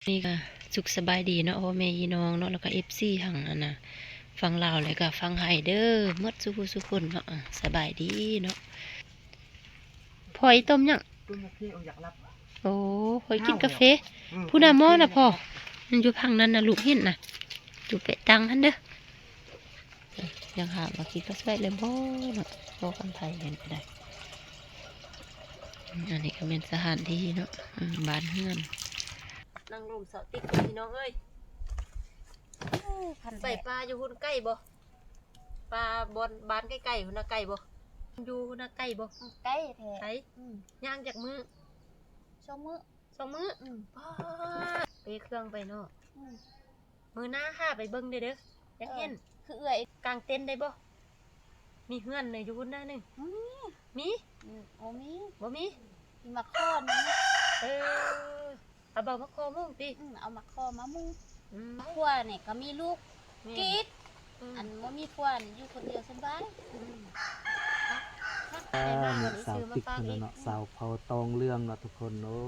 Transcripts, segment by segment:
ນີ້ກະສຸກສະບາຍດີເນາະ ພໍ່ແມ່ພີ່ນ້ອງເນາະ ແລ້ວກະເອັຟຊີທາງອັນນະ ຝັ່ງລາວ ແລ້ວກະຝັ່ງໄທເດີ ໝົດສູ່ຜູ້ສູ່ຄົນເນາະ. ອາ ສະບາຍດີເນາະ. ພໍ່ອີ່ຕົ້ມຫຍັງ? ຕົ້ມກາເຟ ໂອ້ ຢາກຫຼັບ. ໂອ້ ຂ້ອຍກິນກາເຟ. ອືມ ພຸ້ນນະ ໝໍ້ນະພໍ່ ມັນຢູ່ຝັ່ງນັ້ນນະ ລູກເຫັນນະ ຢູ່ເປະຕັງຫັ້ນເດີ. ຍັງຫາວ່າກິນກາເຟແລ້ວບໍ່ເນາະ ພໍ່ຄຳໄພເຫັນກະໄດ້. ອັນນີ້ກະແມ່ນສະຖານທີ່ເນາະ ອືມ ບ້ານເຮືອນ ນັ່ງລົມເຊົາຕິກພີ່ນ້ອງເອີຍ. ໂອ້ ໄປປ່າຢູ່ພຸ້ນໄກບໍ່? ປ່າບ່ອນບ້ານໄກໆພຸ້ນນະ ໄກບໍ່? ຢູ່ພຸ້ນນະໄກບໍ່? ອືມ ໄກແທ້. ໄກ? ອືມ ຍ່າງຈັກມື້? ສອງມື້. ສອງມື້? ອືມ ປາດ ເປເຄື່ອງໄປເນາະ. ອືມ ມື້ໜ້າຫາໄປເບິ່ງແດ່ເດີ ຢາກເຫັນ. ເອີ ຄືເອື້ອຍກາງເຕັນໄດ້ບໍ່? ມີເຮືອນໃນຢູ່ພຸ້ນນະນີ້. ອືມ ມີ? ອືມ ບໍ່ມີ ບໍ່ມີ. ມີໝາກຄໍ້ນະ. ເອີ ເອົາເບົາໝາກຄໍ້ມຸງຕິ? ອືມ ເອົາໝາກຄໍ້ມາມຸງ. ອືມ ຜົວນີ້ກະມີລູກ ແມ່ນ ກິດ. ອືມ ອັນບໍ່ມີຜົວນີ້ຢູ່ຄົນດຽວສະບາຍ. ອືມ ເອີ ແມ່ນສາວຕິກພຸ້ນລະເນາະ ສາວເຜົ່າຕອງເຫຼືອງເນາະທຸກຄົນ. ໂອ້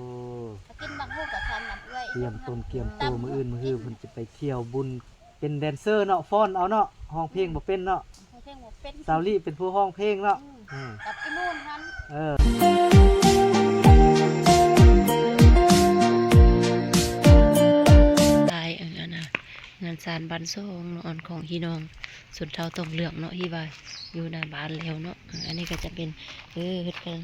ກິນໝາກຫຸ່ງກະທຳນຳເອື້ອຍ ກຽມຕົນກຽມໂຕ ມື້ອື່ນມື້ຮືເພິ່ນຈະໄປທ່ຽວບຸນ ເປັນແດນເຊີເນາະ ຟ້ອນເອົາເນາະ. ຮ້ອງເພງບໍ່ເປັນເນາະ ຮ້ອງເພງບໍ່ເປັນ. ສາວລີເປັນຜູ້ຮ້ອງເພງເນາະ. ອືມ ເອີ ກັບອີ່ໜູນຫັ້ນ. ເອີ ຫຼາຍ ອັນນັ້ນນະ ງານສານບ້ານຊ່ອງເນາະ ອັນຂອງພີ່ນ້ອງຊົນເຜົ່າຕອງເຫຼືອງເນາະ ທີ່ວ່າຢູ່ໜ້າບ້ານແລ້ວເນາະ. ອັນນີ້ກະຈະເປັນ ເອີ ເຮັດເປັນ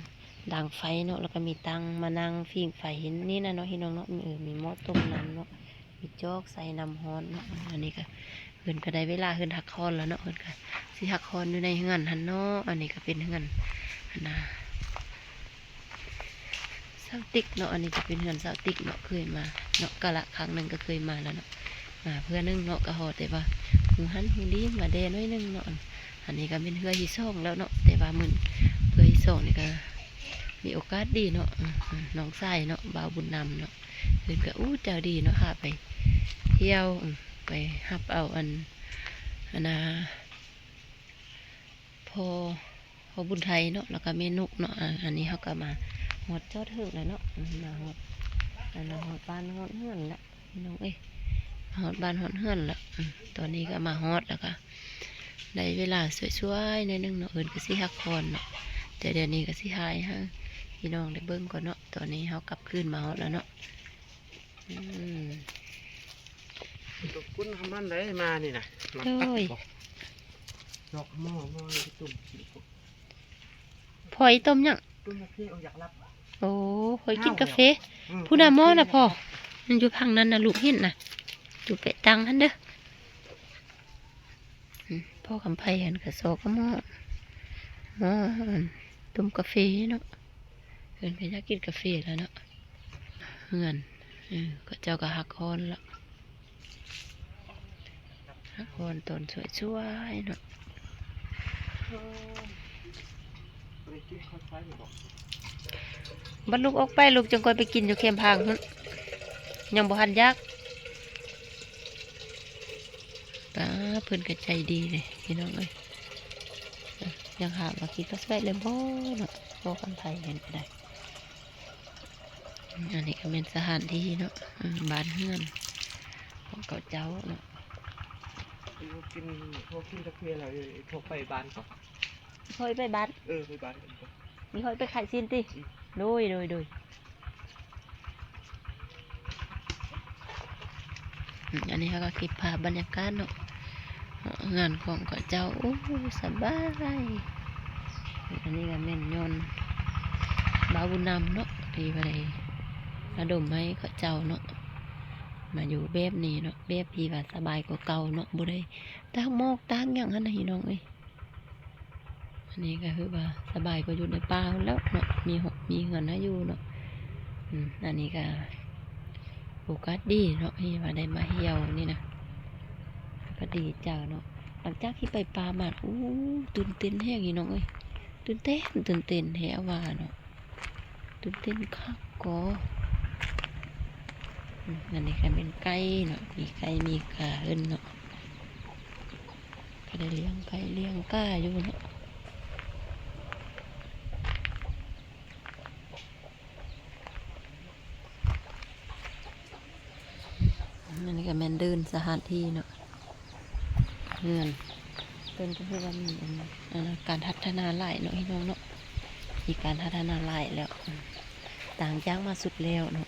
ດັງໄຟເນາະ ແລ້ວກະມີຕັ່ງມານັ່ງຜິງໄຟນີ້ນະເນາະ ພີ່ນ້ອງເນາະ. ເອີ ມີໝໍ້ຕົ້ມນ້ຳເນາະ ມີຈອກໃສ່ນ້ຳຮ້ອນເນາະ. ອັນນີ້ກະ ເພິ່ນກະໄດ້ເວລາເພິ່ນພັກຜ່ອນແລ້ວເນາະ ເພິ່ນກະຊິພັກຜ່ອນຢູ່ໃນເຮືອນຫັ້ນເນາະ. ອັນນີ້ກະເປັນເຮືອນຫັ້ນນະ ສາວຕິກເນາະ ອັນນີ້ກະເປັນເຮືອນສາວຕິກເນາະ ເຄີຍມາເນາະ ກາລະຄັ້ງໜຶ່ງກະເຄີຍມາແລ້ວເນາະ ມາເທື່ອໜຶ່ງເນາະ ກະຮອດແຕ່ວ່າຮູ້ຫັ້ນຮູ້ນີ້ ມາແດ່ໜ້ອຍໜຶ່ງເນາະ. ອັນນີ້ກະແມ່ນເທື່ອທີສອງແລ້ວເນາະ ແຕ່ວ່າມື້ ເທື່ອທີສອງນີ້ກະມີໂອກາດດີເນາະ ນ້ອງຊາຍເນາະ ບ່າວບຸນນຳເນາະ ເພິ່ນກະ ອູ້ ໃຈດີເນາະ ພາໄປທ່ຽວ ໄປຮັບເອົາອັນ ອັນນາ ພໍ່ ພໍ່ບຸນໄທເນາະ ແລ້ວກະແມ່ນົກເນາະ. ອາ ອັນນີ້ເຮົາກະມາຮອດຈອດເຖິງແລ້ວເນາະ ມາຮອດ ອັນນາ ຮອດບ້ານຮອດເຮືອນແລ້ວ ພີ່ນ້ອງເອີຍ ຮອດບ້ານຮອດເຮືອນແລ້ວ. ອືມ ຕອນນີ້ກະມາຮອດແລ້ວກະໄດ້ເວລາສວຍໆໜ້ອຍໜຶ່ງເນາະ ເພິ່ນກະຊິພັກຜ່ອນເນາະ ແຕ່ດຽວນີ້ກະຊິຖ່າຍໃຫ້ພີ່ນ້ອງໄດ້ເບິ່ງກ່ອນເນາະ. ຕອນນີ້ເຮົາກັບຄືນມາຮອດແລ້ວເນາະ. ອືມ ຕົກກຸນທຳມັນໄດ້ມານີ້ນະ ໂດຍ ດອກໝໍ້ ໝໍ້ໄປຕົ້ມກິນ. ພໍ່ອີ່ຕົ້ມຫຍັງ? ຕົ້ມກາເຟ ໂອ້ ຢາກຫຼັບ. ໂອ້ ຂ້ອຍກິນກາເຟ. ອືມ ພຸ້ນນະໝໍ້ນະພໍ່ ມັນຢູ່ຝັ່ງນັ້ນນະ ລູກເຫັນນະ ຢູ່ເປະຕັງຫັ້ນເດີ. ອືມ ພໍ່ຄຳໄພຫັ້ນກະຊອກໝໍ້ ໝໍ້ ຕົ້ມກາເຟເນາະ ເພິ່ນກະຢາກກິນກາເຟແລ້ວເນາະ. ເຮືອນ ເອີ ເຂົາເຈົ້າກະພັກຜ່ອນລະ ພັກຜ່ອນຕອນສວຍໆເນາະ. ບັດລູກອອກໄປ ລູກຈັ່ງຄ່ອຍໄປກິນຢູ່ແຄມທາງພຸ້ນ ຍັງບໍ່ທັນຢາກ. ປ້າ ເພິ່ນກະໃຈດີເດ້ພີ່ນ້ອງເອີຍ ຍັງຫາວ່າກິນກາເຟແລ້ວບໍ່ເນາະ ພໍ່ຄຳໄພເຫັນກະໄດ້. ອັນນີ້ກະແມ່ນສະຖານທີ່ເນາະ ບ້ານເຮືອນຂອງເຂົາເຈົ້າເນາະ. ກິນ ພໍກິນກາເຟແລ້ວ ພໍໄປບ້ານກໍ ຂ້ອຍໄປບ້ານ ເອີ ໄປບ້ານ ມີຂ້ອຍໄປຂາຍຊີ້ນຕິ? ອືມ ໂດຍ ໂດຍ ໂດຍ. ອືມ ອັນນີ້ເຮົາກະເກັບພາບບັນຍາກາດເນາະ ເຮືອນຂອງເຂົາເຈົ້າ ໂອ້ ສະບາຍ. ອັນນີ້ກະແມ່ນຍ້ອນບ່າວບຸນນຳເນາະ ທີ່ວ່າໄດ້ລະດົມໃຫ້ເຂົາເຈົ້າເນາະ ມາຢູ່ແບບນີ້ເນາະ ແບບທີ່ວ່າສະບາຍກວ່າເກົ່າເນາະ ບໍ່ໄດ້ຕາກໝອກຕາກຫຍັງຫັ້ນນະ ພີ່ນ້ອງເອີຍ. ອັນນີ້ກະຄືວ່າສະບາຍກວ່າຢູ່ໃນປ່າພຸ້ນແລ້ວເນາະ ມີ ມີເຮືອນໃຫ້ຢູ່ເນາະ. ອືມ ອັນນີ້ກະໂອກາດດີເນາະ ທີ່ວ່າໄດ້ມາທ່ຽວນີ້ນະ ກະດີໃຈເນາະ. ຫຼັງຈາກທີ່ໄປປ່າມາ ອູ້ ຕື່ນເຕັ້ນແຮງ ພີ່ນ້ອງເອີຍ ຕື່ນເຕັ້ນ ຕື່ນເຕັ້ນແທ້ວ່າເນາະ ຕື່ນເຕັ້ນຄັກກໍ. ອືມ ອັນນີ້ກະແມ່ນໄກ່ເນາະ ມີໄກ່ມີກາເພິ່ນເນາະ ກະໄດ້ລ້ຽງໄກ່ລ້ຽງກາຢູ່ເນາະ. ອັນນີ້ກໍແມ່ນເດີ່ນສະຖານທີ່ເນາະ ເຮືອນເພິ່ນກໍຄືວ່າມີອັນ ອັນ ການພັດທະນາຫຼາຍເນາະ ພີ່ນ້ອງເນາະ ມີການພັດທະນາຫຼາຍແລ້ວ ຕ່າງຈາກມາຊຸດແລ້ວເນາະ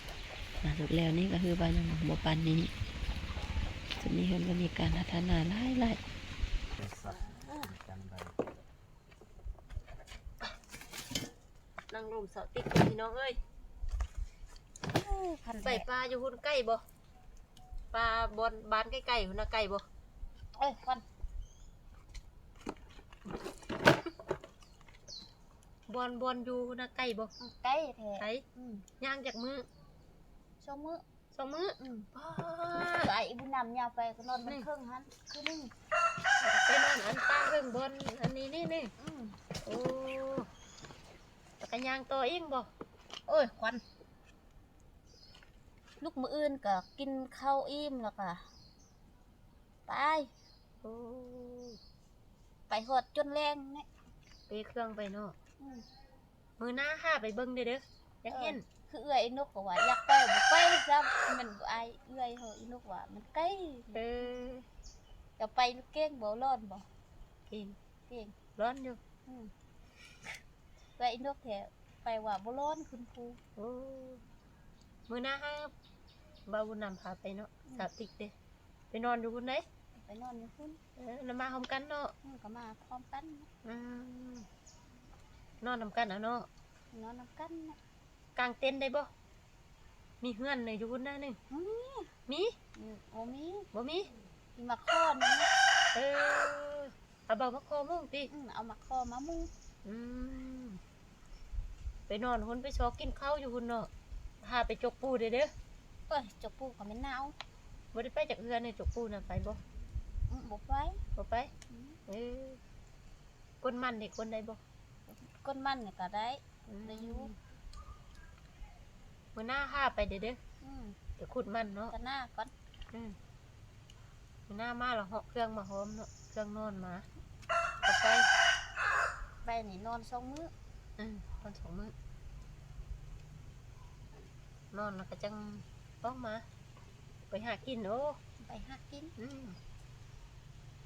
ມາຊຸດແລ້ວນີ້ກໍຄືວ່າຍັງບໍ່ປານນີ້ ຊຸດນີ້ເພິ່ນກໍມີການພັດທະນາຫຼາຍໆ. ນັ່ງລົມເສົາຕິກ ພີ່ນ້ອງເອີຍ. ໄປປ່າຢູ່ພຸ້ນໄກບໍ່? ປ່າບ່ອນບ້ານໃກ້ໆພຸ້ນນະ ໄກບໍ່? ເອີຍ ຄວັນ ບ່ອນ ບ່ອນຢູ່ພຸ້ນນະ ໄກບໍ່? ໄກແທ້. ໄກ? ອືມ. ຍ່າງຈັກມື້? ສອງມື້. ສອງມື້. ອືມ. ປ້າ ໄປອີ່ບຸນນຳຍາວໄປກໍນອນມັນເຄິ່ງຫັ້ນຄືໜຶ່ງ ໄປນອນອັນປ່າເຄິ່ງບ່ອນອັນນີ້ນີ້ນີ້. ອືມ. ໂອ້ ແລ້ວກໍຍ່າງຕໍ່ອີກບໍ່? ໂອ້ຍ ຄວັນ ລຸກມື້ອື່ນກໍກິນເຂົ້າອີ່ມແລ້ວກໍໄປ. ໂອ້ ໄປຮອດຈົນແລງແຫຼະ ເປເຄື່ອງໄປເນາະ. ອືມ. ມື້ໜ້າຫາໄປເບິ່ງແດ່ເດີ ຢາກເຫັນ. ເອີ ຄືເອື້ອຍອີນົກກໍວ່າຢາກໄປ ບໍ່ໄປຊ້ຳ ແມ່ນອ້າຍເອື້ອຍເຮົາ ອີນົກວ່າມັນໄກ. ເອີ ເຈົ້າໄປເກັ່ງບໍ່ ຮ້ອນບໍ່? ເກັ່ງ ເກັ່ງ ຮ້ອນຢູ່. ອືມ. ເອື້ອຍອີນົກແທ້ ໄປວ່າບໍ່ຮ້ອນ ຂຶ້ນພູ. ໂອ້ ມື້ໜ້າຫາບ່າວບຸນນຳພາໄປເນາະ. ອືມ. ສາວຕິກເດ້ ໄປນອນຢູ່ພຸ້ນເດ້. ໄປນອນຢູ່ພຸ້ນ. ເອີ ແລ້ວມາພ້ອມກັນເນາະ. ອືມ ກໍມາພ້ອມກັນ. ອືມ ນອນນຳກັນເອົາເນາະ. ນອນນຳກັນ. ກາງເຕັນໄດ້ບໍ່? ມີເຮືອນຢູ່ພຸ້ນນະ. ບໍ່ມີ. ມີ? ອືມ ບໍ່ມີ. ບໍ່ມີ? ມີໝາກຄໍ້ນີ້. ເອີ ເອົາເບົາໝາກຄໍ້ມຸງຕິ? ອືມ ເອົາໝາກຄໍ້ມາມຸງ. ອືມ. ໄປນອນພຸ້ນ ໄປຊອກກິນເຂົ້າຢູ່ພຸ້ນເນາະ. ຫາໄປຈົກປູເດີ້. ໂອ້ຍ ຈົກປູກໍແມ່ນໜາວ. ບໍ່ໄດ້ໄປຈັກເທື່ອນີ້ ຈົກປູນະ ໄປບໍ່? ອືມ ບໍ່ໄປ. ບໍ່ໄປ? ອືມ. ເອີ ກົນມັນນີ້ກົນໄດ້ບໍ່? ກົນມັນນີ້ກໍໄດ້. ອືມ. ໄດ້ຢູ່. ມື້ໜ້າຫາໄປເດີ້. ອືມ. ໄປຂຸດມັນເນາະ. ຕາໜ້າກ່ອນ. ອືມ. ມື້ໜ້າມາລະເຫາະເຄື່ອງມາພ້ອມເນາະ ເຄື່ອງນອນມາ. ໄປ ໄປນີ້ນອນສອງມື້. ອືມ ນອນສອງມື້ ນອນແລ້ວກໍຈັ່ງອອກມາ ໄປຫາກິນ. ໂອ້ ໄປຫາກິນ. ອືມ.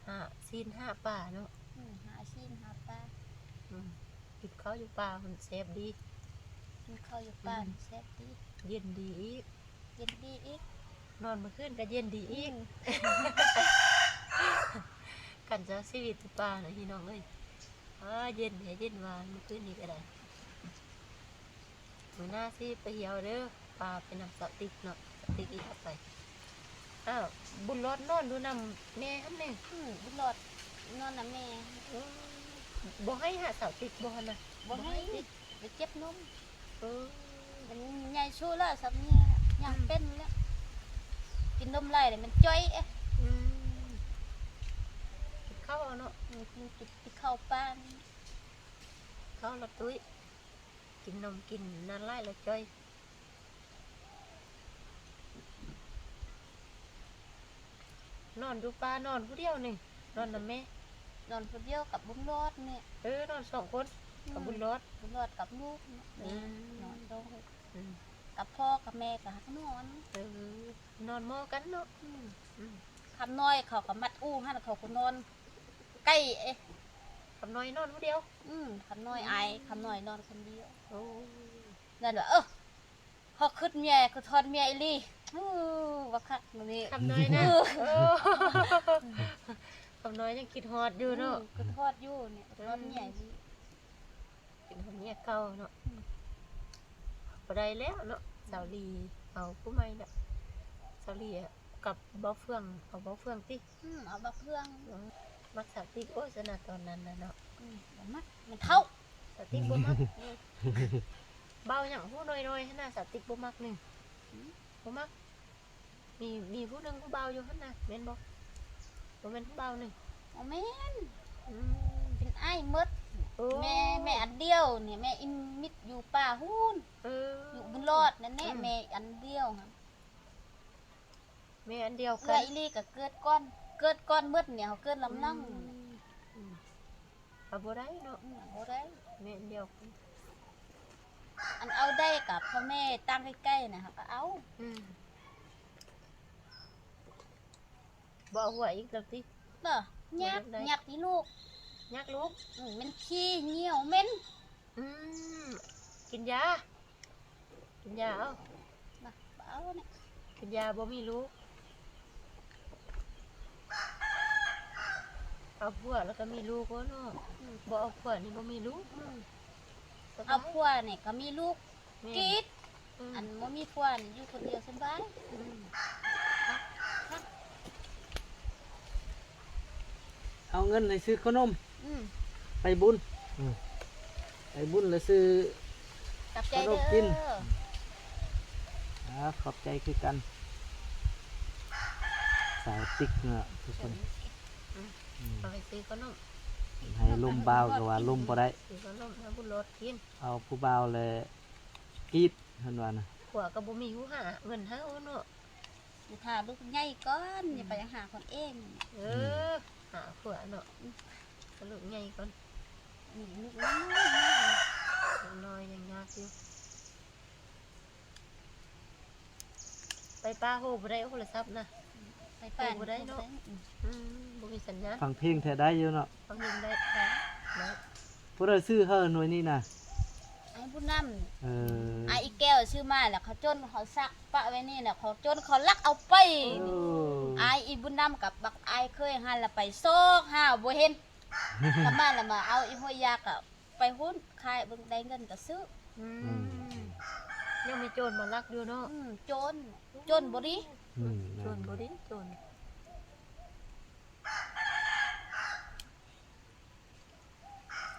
ຫາຊີ້ນຫາປາເນາະ. ອືມ ຫາຊີ້ນຫາປາ. ອືມ. ກິນເຂົ້າຢູ່ປ່າມັນແຊບດີ. ກິນເຂົ້າຢູ່ປ່າ ອືມ ມັນແຊບດີ ເຢັນດີອີກ. ເຢັນດີອີກ. ນອນມື້ຄືນກໍເຢັນດີອີກ. ອືມ. ກັນຈະຊີວິດຢູ່ປ່ານະ ພີ່ນ້ອງເອີຍ. ອາ ເຢັນແທ້ ເຢັນວ່າມື້ຄືນນີ້ກໍໄດ້. ມື້ໜ້າຊິໄປທ່ຽວເດີ້ ພາໄປນຳສາວຕິກເນາະ. ສາວຕິກອີກເອົາໄປ. ອ້າວ ບຸນຫຼອດນອນຢູ່ນຳແມ່ຫັ້ນເດ້. ອືມ ບຸນຫຼອດນອນນຳແມ່. ເອີ ບໍ່ໃຫ້ຫາສາວຕິກບໍ່ຫັ້ນນະ? ບໍ່ໃຫ້ ໄປເຈັບນົມ. ເອີ ມັນໃຫຍ່ສຸດແລ້ວ ສ່ຳນີ້ ອືມ ຍ່າງເປັນແລ້ວ. ກິນນົມຫຼາຍແລ້ວມັນຈ່ອຍເອ. ອືມ. ກິນເຂົ້າເນາະ. ອືມ ກິນ ກິນ ກິນເຂົ້າປານ ເຂົ້າລະຕຸ້ຍ. ກິນນົມກິນນັ້ນຫຼາຍລະຈ່ອຍ. ນອນຢູ່ປ່າ ນອນຜູ້ດຽວນີ້ ນອນນຳແມ່? ນອນຜູ້ດຽວກັບບຸນຫຼອດນີ້. ເອີ ນອນສອງຄົນ ອືມ ກັບບຸນຫຼອດ. ບຸນຫຼອດກັບລູກນີ້. ອືມ. ນອນສອງຄົນ. ອືມ. ກັບພໍ່ກັບແມ່ກໍຫາກນອນ. ເອີ ນອນໝໍ້ກັນເນາະ. ອືມ. ອືມ. ຄຳນ້ອຍເຂົາກໍມັດອູ່ຫັ້ນ ເຂົາກໍນອນໃກ້ເອ. ຄຳນ້ອຍນອນຜູ້ດຽວ? ອືມ. ຄຳນ້ອຍອາຍ ອືມ ຄຳນ້ອຍນອນຄົນດຽວ. ໂອ້ ນັ້ນວ່າ ເອີ ເຮົາຄິດເມຍ ຄິດຮອດເມຍອີ່ຫຼີ. ໂອ້ ວ່າຄັກມື້ນີ້ ຄຳນ້ອຍນະ. ເອີ ໂອ້ ຄຳນ້ອຍຍັງຄິດຮອດຢູ່ເນາະ. ອືມ ຄິດຮອດຢູ່ນີ້ ຄິດຮອດເມຍອີ່ຫຼີ. ອືມ ຄິດຮອດເມຍເກົ່າເນາະ. ອືມ. ບໍ່ໄດ້ແລ້ວເນາະ ສາວຫຼີເອົາຜູ້ໃໝ່ລະ. ສາວຫຼີກັບບ່າວເຟືອງ ເອົາບ່າວເຟືອງຕິ? ອືມ ເອົາບ່າວເຟືອງ. ເອີ ມັກສາວຕິກ. ໂອ້ຍ ຊະນະ ຕອນນັ້ນນະເນາະ. ອືມ ບໍ່ມັກ ມັນເຖົ້າ. ສາວຕິກບໍ່ມັກ. ອືມ. ບ່າວຫຍັງ ຜູ້ນ້ອຍໆຫັ້ນນະ ສາວຕິກບໍ່ມັກນີ້. ອືມ. ບໍ່ມັກ. ມີ ມີຜູ້ໜຶ່ງຜູ້ບ່າວຢູ່ຫັ້ນນະ ແມ່ນບໍ່? ບໍ່ແມ່ນຜູ້ບ່າວນີ້. ບໍ່ແມ່ນ. ອືມ. ເປັນອ້າຍໝົດ. ໂອ້ ແມ່ ແມ່ອັນດຽວນີ້ ແມ່ອີ່ມິດຢູ່ປ່າພຸ້ນ. ເອີ ຢູ່ບຸນຫຼອດນັ້ນແຫຼະ. ອືມ. ແມ່ອັນດຽວຫັ້ນ ແມ່ອັນດຽວກັນ. ເອື້ອຍອີ່ຫຼີກໍເກີດກ່ອນ ເກີດກ່ອນໝົດນີ້ ເຮົາເກີດລຳຫຼັງ. ອືມ. ອືມ. ເອົາບໍ່ໄດ້ເນາະ. ອືມ ເອົາບໍ່ໄດ້. ແມ່ນດຽວກັນ. ອັນເອົາໄດ້ກໍພໍ່ແມ່ຕັ້ງໃກ້ໆນະ ເຮົາກໍເອົາ. ອືມ. ບໍ່ເອົາຜົວອີກແລ້ວຕິ? ບໍ່ ຢາກ ຢາກຕິລູກ ຢາກລູກ? ອື ມັນຂີ້ ຍ່ຽວ ເໝັນ. ອືມ ກິນຢາ ກິນຢາເອົາ. ບໍ່ ບໍ່ເອົານະ ກິນຢາບໍ່ມີລູກ. ເອົາຜົວແລ້ວກໍມີລູກໂອເນາະ. ອືມ ບໍ່ເອົາຜົວນີ້ບໍ່ມີລູກ. ອືມ ເອົາຜົວນີ້ກໍມີລູກ. ແມ່ນ ກີດ ອືມ ອັນບໍ່ມີຜົວນີ້ຢູ່ຄົນດຽວສະບາຍ. ອືມ ເອົາເງິນໃຫ້ຊື້ຂະໜົມ ອືມ ໄປບຸນ. ອືມ ໄປບຸນແລ້ວຊື້ ຂອບໃຈເດີ ຂະໜົມກິນ. ອາ ຂອບໃຈຄືກັນ ສາວຕິກເນາະທຸກຄົນ. ອືມ ອືມ ເອົາໄປຊື້ຂະໜົມ ໃຫ້ລົມບ່າວກໍວ່າລົມບໍ່ໄດ້ ຊື້ຂະໜົມໃຫ້ບຸນຫຼອດກິນ. ເອົາຜູ້ບ່າວແລ້ວ ກຣີດ ເພິ່ນວ່ານະ. ຜົວກໍບໍ່ມີຫູຫາເງິນຫາເນາະ. ຢ່າຖ້າລູກໃຫຍ່ກ່ອນ ອືມ ຢ່າໄປຫາຄົນເອງ. ເອີ ອືມ ຫາຜົວເນາະ. ອືມ ຖ້າລູກໃຫຍ່ກ່ອນ. ອືມ ລູກນ້ອຍ ລູກນ້ອຍຍັງຍາກຢູ່. ໄປປ່າໂຫບໍ່ໄດ້ໂທລະສັບນະ. ໄປປ່າໂຫບໍ່ໄດ້ເນາະ. ອືມ ອືມ ບໍ່ມີສັນຍານ. ຟັງເພງແທ້ໄດ້ຢູ່ເນາະ. ຟັງເພງໄດ້ ໄດ້ ໄດ້. ຜູ້ໃດຊື້ໃຫ້ໜ່ວຍນີ້ນະ? ອ້າຍບຸນນຳ. ເອີ ອ້າຍອີແກ້ວຊື້ມາແລ້ວ ເຂົາໂຈນເຂົາຊັກປະໄວ້ນີ້ແລ້ວ ເຂົາໂຈນເຂົາລັກເອົາໄປ. ໂອ້ ອ້າຍອີບຸນນຳກັບບັກອ້າຍເຄີຍຫັ້ນລະໄປຊອກຫາບໍ່ເຫັນ. ກະມາລະມາເອົາອີຫ້ວຍຢາກະ ໄປຮຸ້ນຂາຍເບິ່ງໄດ້ເງິນກະຊື້. ອືມ ອືມ ຍັງມີໂຈນມາລັກຢູ່ເນາະ. ອືມ ໂຈນ ໂຈນບໍ່ດີ. ອືມ ໂຈນບໍ່ດີ ໂຈນ.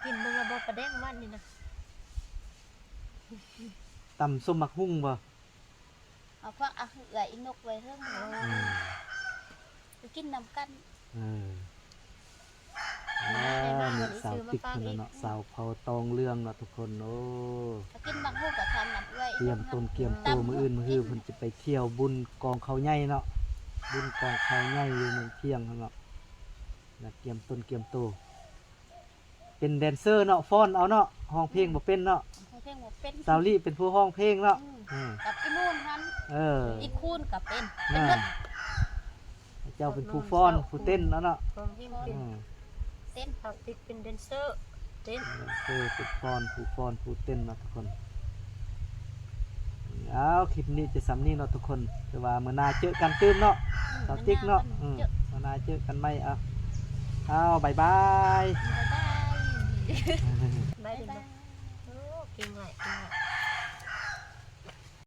ກິນເບິ່ງລະບໍ່ປາແດກບ້ານນີ້ນະ. ຕຳສົ້ມໝາກຫຸ່ງບໍ່? ເອົາພວກອາເຮືອອີນົກໄວ້ເທິງ. ອືມ ໄປກິນນຳກັນ. ເອີ ນີ້ສາວຕິກເພິ່ນນະເນາະ ສາວເຜົ່າຕອງເຫຼືອງເນາະທຸກຄົນ. ໂອ້ ກິນໝາກຫຸ່ງກໍທຳນຳເອື້ອຍ. ຕຽມຕົ້ນກຽມໂຕ ມື້ອື່ນມື້ຮືເພິ່ນຈະໄປທ່ຽວບຸນກອງເຂົ້າໃຫຍ່ເນາະ ບຸນກອງເຂົ້າໃຫຍ່ຢູ່ເມືອງພຽງເນາະ. ລະກຽມຕົ້ນກຽມໂຕ ເປັນແດນເຊີເນາະ ຟ້ອນເອົາເນາະ ຮ້ອງເພງບໍ່ເປັນເນາະ. ອືມ ຮ້ອງເພງບໍ່ເປັນ. ສາວລີເປັນຜູ້ຮ້ອງເພງເນາະ. ອືມ ອືມ ກັບອີນູນຫັ້ນ. ເອີ ອີຄູນກໍເປັນ. ເປັນໝົດ. ເຈົ້າເປັນຜູ້ຟ້ອນ ຜູ້ເຕັ້ນເອົາເນາະ. ຮ້ອງເພງເປັນ. ອືມ ເຕັ້ນ. ສາວຕິກເປັນແດນເຊີ ເຕັ້ນ. ເອີ ເປັນຟ້ອນ ຜູ້ຟ້ອນ ຜູ້ເຕັ້ນເນາະທຸກຄົນ. ເອົາ ຄລິບນີ້ຈະສ່ຳນີ້ເນາະທຸກຄົນ ແຕ່ວ່າມື້ໜ້າເຈີກັນຕື່ມເນາະ. ອືມ ສາວຕິກເນາະ. ອືມ ມື້ໜ້າເຈີກັນໃໝ່. ເອົາ ເອົາ ບາຍບາຍ ບາຍບາຍ. ບາຍບາຍ. ໂອ້ ເກັ່ງຫຼາຍ ເກັ່ງຫຼາຍ.